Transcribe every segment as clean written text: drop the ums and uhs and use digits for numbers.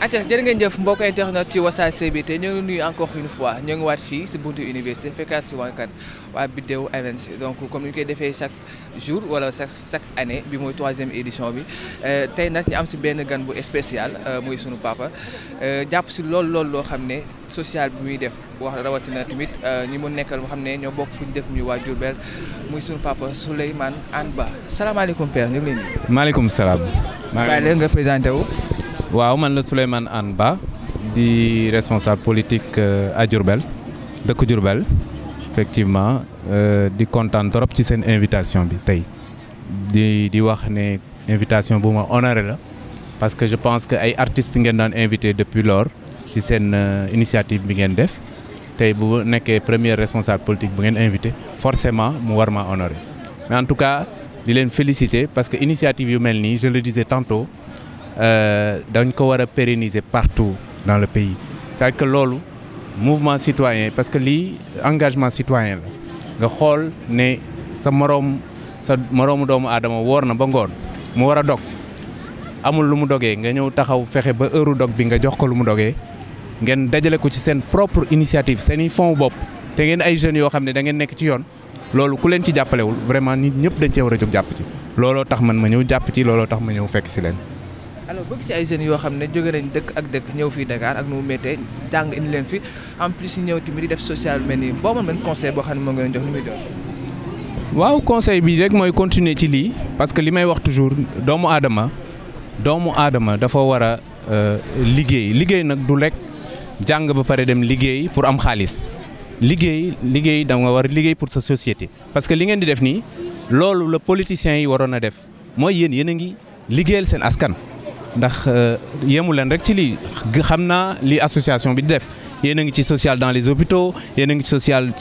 acca jërë ngeen jëf mbokk internet ci Wassare CB te ñoo ngi nuyu encore une fois ñoo ngi waat fii si buntu université fekkaat si waa Bidew Events donc comme ni ñu koy defee chaque jour wala chaque année bi mooy 3e édition bi tey nag ñu am si benn gan bu spécial muy sunu papa jàpp si lool loo xam ne social bi muy def wax rawatina tamit ñi mu nekkal moo xam ne ñoo bokk fu ñu dëkk ñu waa Diourbel muy sunu papa Souleymane Anne Ba salaamaaleykum père ñu ngi leen di. maaleykum salaam. bàyyi leen nga présenté wu. waaw man la Souleymane Anne Ba di responsable politique à Diourbel dëkk Diourbel effectivement di kontaan trop ci seen invitation bi tey di wax ne invitation bu ma honoré la parce que je pense que ay artistes ngeen daan invité depuis lors ci seen initiative bi ngeen def tey bu nekkee premier responsable politique bu ngeen invité forcément mu war ma honoré mais en tout cas di leen féliciter parce que initiative yu mel nii je le disais tantôt dañ ko war a pérenniser partout dans le pays c'est-à-dire que loolu mouvement citoyen parce que lii engagement citoyen la nga xool ne sa moroomu doomu aadama woor na ba ngoon mu war a dog amul lu mu dogee nga ñëw taxaw fexe ba heure dog bi nga jox ko lu mu dogee ngeen dajale ko ci seen propre initiative seeni fonds bopp te ngeen ay jeunes yoo xam ne da ngeen nekk ci yoon loolu ku leen ci jàppalewul vraiment nit ñëpp dañ cee war a jóg jàpp ci looloo tax man ma ñëw jàpp ci looloo tax ma ñëw fekk si leen. alors bëgg si ay jeunes yoo xam ne jóge nañ dëkk ak dëkk ñëw fii Dakar ak nu mu méttee jàng indi leen fi en plus ñëw tamit di def social mel nii boo mën conseil boo xam ne moo ngi leen jox ni muy doon. waaw conseil bi rek mooy continuer ci lii parce que li may wax toujours doomu aadama dafa war a liggéey nag du lekk jàng ba pare dem liggéey pour am xaalis liggéey da nga war a liggéey pour sa société parce que li ngeen di def nii loolu la politiciens yi waroon a def mooy yéen a ngi liggéeyal seen askan. ndax yemu leen rek ci lii xam naa li association bi di def yéen a ngi ci social dans les hôpitaux yéen a ngi ci social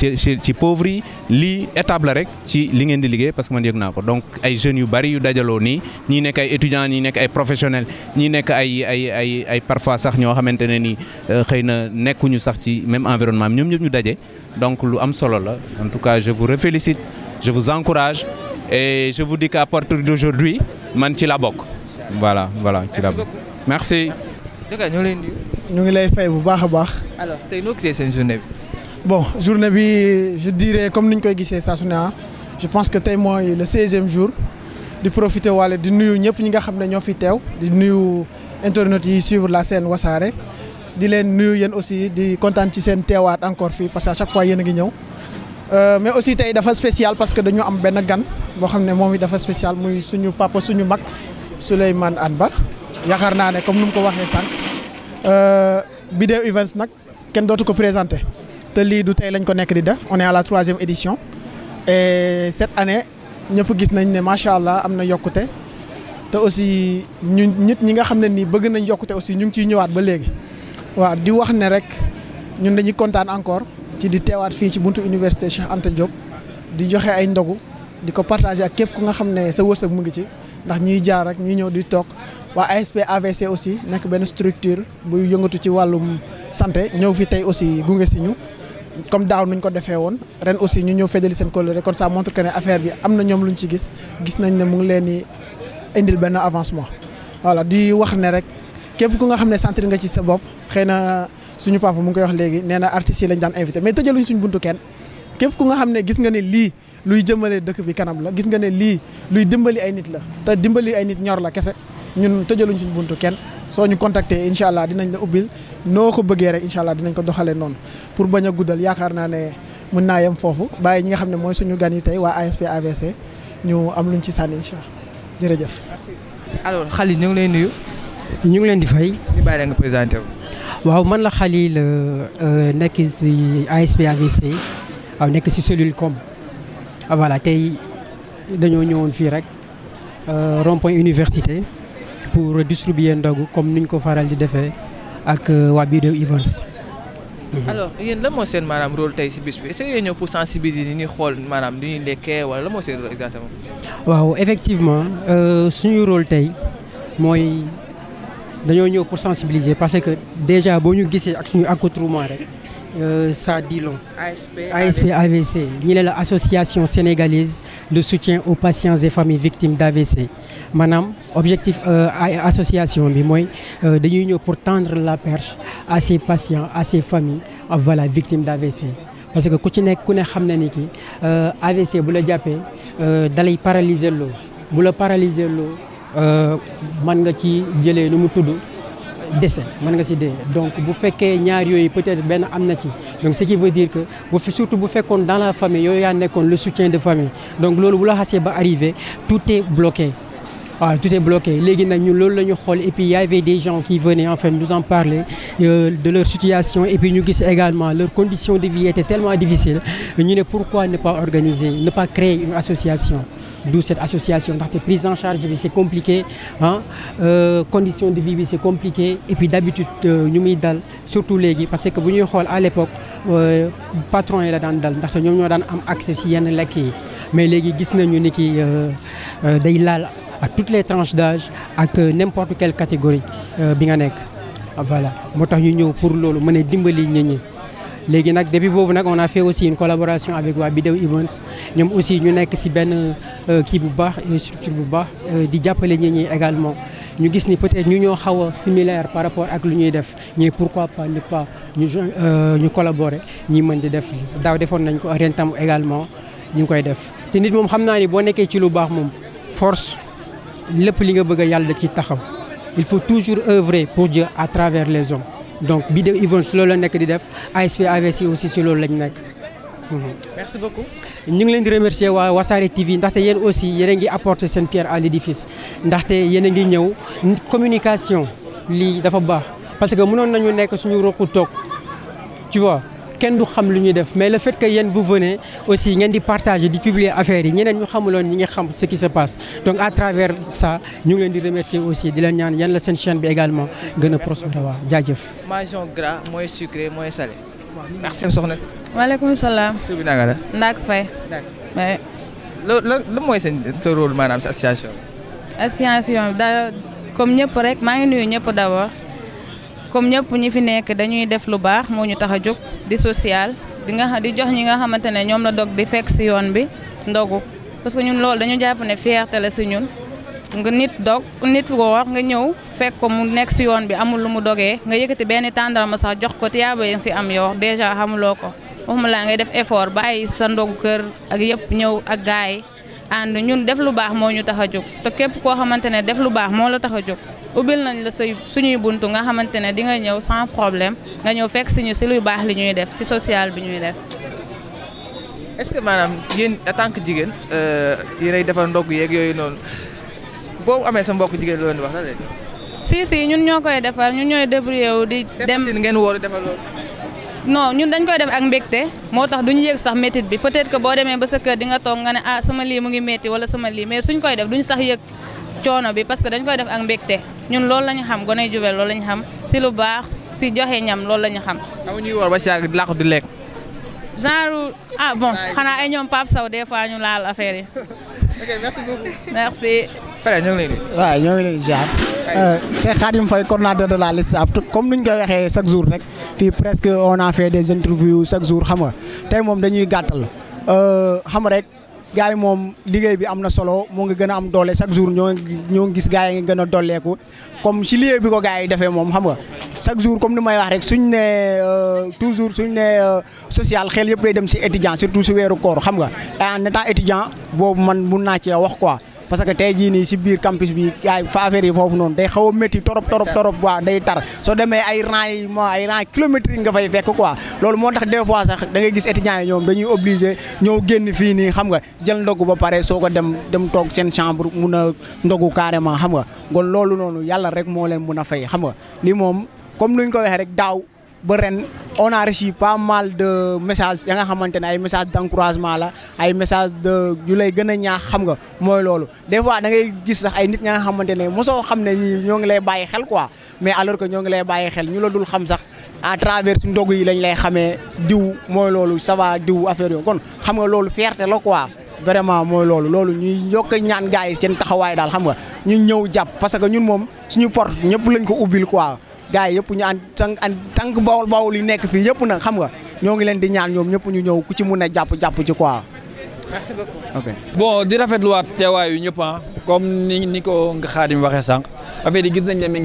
ci pauvres yi lii étape la rek ci li ngeen di liggéey parce que man yëg naa ko donc ay jeunes yu bari yu dajaloo nii ñii nekk ay étudiants ñii nekk ay professionnels ñii nekk ay parfois sax ñoo xamante ne ni xëy na nekkuñu sax ci même environnement ñoom ñëpp ñu daje donc lu am solo la en tout cas je vous félicite je vous encourage et je vous dis qu'à partir d'aujourd'hui man ci la bokk. voilà ci la merci. ñu ngi lay fay bu baax a baax. alors tey noo gisee seen journée bi. bon journée bi je dirais comme ni ñu koy gisee saa su ne je pense que tey mooy le 16e jour di profiter wala di nuyu ñëpp ñi nga xam ne ñoo fi teew di nuyu internautes yi suivre la chaîne Wassare di leen nuyu yéen aussi di kontaan ci seen teewaat encore fii parce que à chaque fois yéen a ngi ñëw mais aussi tey dafa spécial parce que dañu am benn gan boo xam ne moom it dafa spécial muy suñu papa suñu mag. Souleymane Anne Ba yaakaar naa ne comme nu mu ko waxee sànq Bidew Events nag kenn dootu ko présenté te lii du tey lañ ko nekk di def on est à la 3e édition et cette année ñëpp gis nañ ne macha allah am na yokkute te aussi nit ñi nga xam ne nii bëgg nañ yokkute aussi ñu ngi ciy ñëwaat ba léegi waaw di wax ne rek ñun dañuy kontaan encore ci di teewaat fii ci buntu université Cheikh Anta Diop di joxe ay ndogu di ko partager ak képp ku nga xam ne sa wërsëg mu ngi ci. ndax ñiy jaar rek ñi ñëw di toog waa ASP AVC aussi nekk benn structure buy yëngatu ci wàllum santé ñëw fi tey aussi gunge si ñu comme daaw nuñ ko defee woon ren aussi ñu ñëw feddali seen kóllëre kon ça montre que ne affaire bi am na ñoom luñ ci gis nañ ne mu ngi leen di indil benn avancement. voilà di wax ne rek képp ku nga xam ne sentir nga ci sa bopp xëy na suñu papa mu ngi koy wax léegi nee na artistes yi lañ daan invité mais tëjaluñ suñ buntu kenn képp ku nga xam ne gis nga ne lii. luy jëmale dëkk bi kanam la gis nga ne lii luy dimbali ay nit la te dimbali ay nit ñor la kese ñun tëjaluñ suñu buntu kenn soo ñu contacter incha allah dinañ la ubbil noo ko bëggee rek incha allah dinañ ko doxalee noonu pour bañ a guddal yaakaar naa ne mën naa yem foofu bàyyi ñi nga xam ne mooy suñu gan yi tey waa ASP AVC ñu am luñ ci sànni incha allah jërëjëf. alors Khalil ñu ngi lay nuyu. ñu ngi leen di fay. ñu bàyyi la nga présenté wu. waaw man la Khalil nekk ci ASP AVC waaw nekk ci cellule com. voilà tey dañoo ñëwoon fii rek rond-point université pour distribuer ndogu comme niñ ko faral di defee ak waa Bidew Events. alors yéen la moo seen maanaam rôle tey si bis bi est-ce que yéen ñëw pour sensibiliser ni ñuy xool maanaam li ñuy lekkee wala la moo seen rôle exactement. waaw effectivement suñu rôle tey mooy dañoo ñëw pour sensibiliser parce que déjà boo ñu gisee ak suñu accoutrement rek ça dit long. ASP AVC ñu ne la association sénégalaise de soutien aux patients et familles victimes d'AVC maanaam objectif association bi mooy dañuy ñëw pour tendre la perche à ces patients à ces familles voilà victimes d'AVC. parce que ku ci nekk ku ne xam na ni ki AVC bu la jàppee dalay paralyser loo bu la paralyser loo mën nga ci jëlee nu mu tudd décès mën nga ci dee donc bu fekkee ñaar yooyu peut-être benn am na ci donc ce qui veut dire que surtout bu fekkoon dans la famille yooyu yaa nekkoon le soutien de famille donc loolu bu la xasee ba arrivé tout est bloqué. waaw tout est bloqué léegi nag ñun loolu la ñu xool et puis il y avait des gens qui venaient en fait nous en parler de leur situation et puis ñu gis également leurs conditions de vie étaient tellement difficiles ñu ne pourquoi ne pas organiser ne pas créer une association d'où cette association ndaxte prise en charge bi c'est compliqué ah conditions de vie bi c'est compliqué et puis d'habitude ñu muy dal surtout léegi parce que bu ñuy xool à l'époque patron yi la daan dal ndaxte ñoom ñoo daan am accès ci yenn lekk yi mais léegi gis nañu ni ki day laal à toutes les tranches d'âge ak n'importe quelle catégorie bi nga nekk voilà moo tax ñu ñëw pour loolu mën a dimbali nit ñi léegi nag depuis boobu nag on a fait aussi une collaboration avec waa Bidew Events ñoom aussi ñu nekk ci benn kii bu baax structure bu baax di jàppale nit ñi également ñu gis ni peut-être ñu ñoo xaw a similaire par rapport ak lu ñuy def ñu pourquoi pas ne pas ñu collaborer ñi mën di def daaw defoon nañ ko ren tam également ñu ngi koy def te nit moom xam naa ni boo nekkee ci lu baax moom force lépp li nga bëgg a yàlla ci taxaw il faut toujours œuvrer pour Dieu à travers les hommes donc Bidew Events loolu la nekk di def ASP AVC aussi si loolu lañ nekk. merci beaucoup. ñu ngi leen di remercier waa Wassare TV ndaxte yéen aussi yéen a ngi apporter seen pierre à l'édifice ndaxte yéen a ngi ñëw communication lii dafa baax parce que mënoon nañu nekk suñu roqu toog tu vois. kenn du xam lu ñuy def mais le fait que yéen vous venez aussi ngeen di partager di publier affaires yi ñeneen ñu xamuloon ñi ngi xam ce qui se passe donc à travers ça ñu ngi leen di remercier aussi di leen ñaan yan la seen chaîne bi également gën a prospérer waa jaajëf. mention gras mooy sucré mooy salé. merci soxna si. waaleykum salaam. tur bi naka la. Ndak Faye. Ndak lu mooy sa rôle maanaam sa association bi. association bi da comme ñëpp rek maa ngi nuyu ñëpp d'abord. comme ñëpp ñi fi nekk dañuy def lu baax moo ñu tax a jóg di social di jox ñi nga xamante ne ñoom la dog di fekk ci yoon bi ndogu parce que ñun loolu dañu jàpp ne fierté la ci ñun nga nit woor nga ñëw fekk ko mu nekk ci yoon bi amul lu mu dogee nga yëkkati benn tàndarma sax jox ko tiyaaba yi ci am yow déjà xamuloo ko waxuma laa ngay def effort bàyyi sa ndogu kër ak yëpp ñëw ak gaay yi ànd ñun def lu baax moo ñu tax a jóg te képp koo xamante ne def lu baax moo la tax a jóg ubbil nañ la suñuy buntu nga xamante ne di nga ñëw sans problème nga ñëw fekk si ñu si luy baax li ñuy def si social bi ñuy def. est-ce que maanaam yéen en tant que jigéen yéenay defar ndogg yeeg yooyu noonu boo amee sa mbokk jigéen loolu di wax la léegi. si ñun ñoo koy defar ñun ñooy débrouiller wu di. dem c'est ngeen wóor defar loolu. non ñun dañ koy def ak mbégte moo tax duñu yëg sax métit bi peut-être que boo demee ba sa kër di nga toog nga ne ah sama lii mu ngi métti wala sama lii mais suñ koy def duñu sax yëg coono bi parce que dañ koy def ak mbégte ñun loolu la ñu xam Goney Diourbel loolu la ñu xam si lu baax si joxe ñam loolu la ñu xam. xam ñuy woor ba si yàgg làqu di lekk. genre bon xanaa ay ñoom Pape Sow des fois ñu laal affaire yi. ok merci beaucoup. merci. frère ñoo ngi lay nuyu. waaw ñoo ngi leen di ziar. c'est Khadim Faye coordonnateur de la liste apte comme ni ñu koy waxee chaque jour rek fii presque on a fait des interviews chaque jour xam nga tey moom dañuy gàttal xam rek gars yi moom liggéey bi am na solo moo ngi gën a am doole chaque jour ñoo gis gars yi ngi gën a dolleeku comme ci liggéey bi ko gars yi defee moom xam nga chaque jour comme ni may wax rek suñ ne toujours suñ ne social xel yëpp day dem si étudiant surtout si weeru koor xam nga en étant étudiant boobu man mun naa cee wax quoi. parce que tey jii nii si biir campus bi yaay fa affaire yi foofu noonu day xaw a métti torop waaw day tar soo demee ay rang kilométrique nga fay fekk quoi loolu moo tax des fois sax da ngay gis étudiants yi ñoom dañuy obligé ñëw génn fii nii xam nga jël ndogu ba pare soo ko dem toog seen chambre mun a ndogu carrément xam nga kon loolu noonu yàlla rek moo leen mun a fay xam nga lii moom comme nuñ ko waxee rek daaw ba ren on a reçu pas mal de messages ya nga xamante ne ay messages d'encouragement la ay messages de yu lay gën a ñaax xam nga mooy loolu des fois da ngay gis sax ay nit ña nga xamante ne mosoo xam ne ñii ñoo ngi lay bàyyi xel quoi mais alors que ñoo ngi lay bàyyi xel ñu la dul xam sax à travers ci ndogu yi lañ lay xamee diw mooy loolu ça va diw affaire yooyu kon xam nga loolu fierté la quoi vraiment mooy loolu ñuy yokk ñaan gars yi seen taxawaay daal xam nga ñu ñëw jàpp parce que ñun moom suñu porte ñëpp lañ ko ubbil quoi. gars yi yëpp ñu tànk bawol yi nekk fii yëpp nag xam nga ñoo ngi leen di ñaan ñoom ñëpp ñu ñëw ku ci mun a jàpp ci quoi. merci beaucoup. ok bon di rafetluwaat teewaayu ñëpp comme ni ko Khadim waxee sànq affaire yi gis nañ ne mi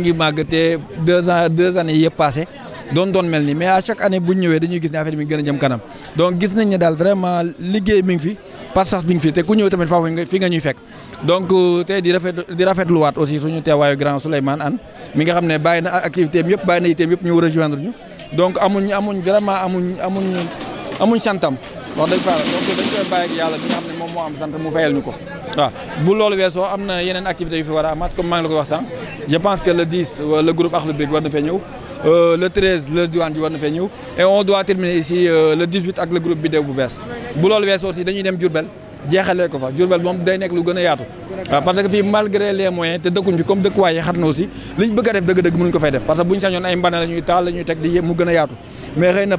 ngi màgg te 2 années yëpp passé doon mel ni mais à chaque année bu ñu ñëwee dañuy gis ne affaire yi mi ngi gën a jëm kanam donc gis nañ ne daal vraiment liggéey mi ngi fi pas-pas bi ngi fi te ku ñëw tamit foofu fi nga ñuy fekk donc tey di rafetluwaat aussi suñu teewaayu grand Souleymane Anne mi nga xam ne bàyyi na activité am yëpp bàyyi na itam yëpp ñu rejoindre ñu donc amuñ vraiment amuñ santam wax dëgg fa donc dañ koy bàyyi ak yàlla bi nga xam ne moom moo am sant mu fayal ñu ko waaw bu loolu weesoo am na yeneen activités yu fi war a amaat comme maa ngi la koy wax sànq je pense que le 10 le groupe Akhlou Brick war na fee ñëw le 13 le diwaan ji war na fee ñëw et on doit terminer ici le 18 ak le groupe Biddew bu bees bu loolu weesoo aussi dañuy dem Diourbel jeexalee ko fa Diourbel moom day nekk lu gën a yaatu waaw parce que fii malgré les moyens te dëkkuñ fi comme dëkkuwaay yi xat na aussi liñ bëgg a def dëgg-dëgg mënuñ ko fay def parce que buñ sañoon ay mbana la ñuy taal la ñuy teg di mu gën a yaatu mais xëy na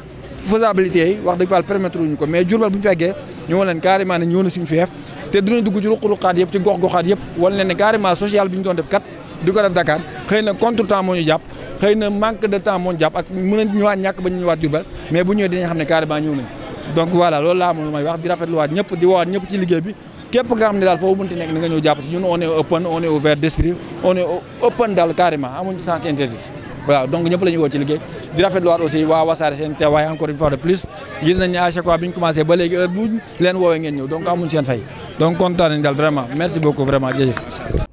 faisabilité yi wax dëgg fa permettre wuñu ko mais Diourbel bu ñu fekkee ñu wan leen carrément ne ñëw na suñu fief te dinañ dugg ci ruq-ruqaat yëpp ci gox-goxaat yëpp wan leen ne carrément social bi ñu doon def kat di ko def Dakar xëy na contre temps moo ñu jàpp xëy na manque de temps moo ñu jàpp ak mën a ñëwaat ñàkk ba ñu ñëwaat Diourbel mais bu ñëwee dinañ xam ne carrément ñëw nañ donc voilà loolu laa moom lu may wax di rafetluwaat ñëpp di woowaat ñëpp ci liggéey bi képp nga xam ne daal foofu mënti nekk ni nga ñëw jàpp ci ñun on est open on est ouvert d'esprit on est open daal carrément amuñ sens interdit waaw donc ñëpp la ñuy woo ci liggéey di rafetluwaat aussi waa Wassare seen teewaay encore une fois de plus gis nañ ne à chaque fois bi ñu commencé ba léegi heure bu leen woowee ngeen ñëw donc amuñ seen fay donc kontaan nañ daal vraiment merci beaucoup vraiment jërëjëf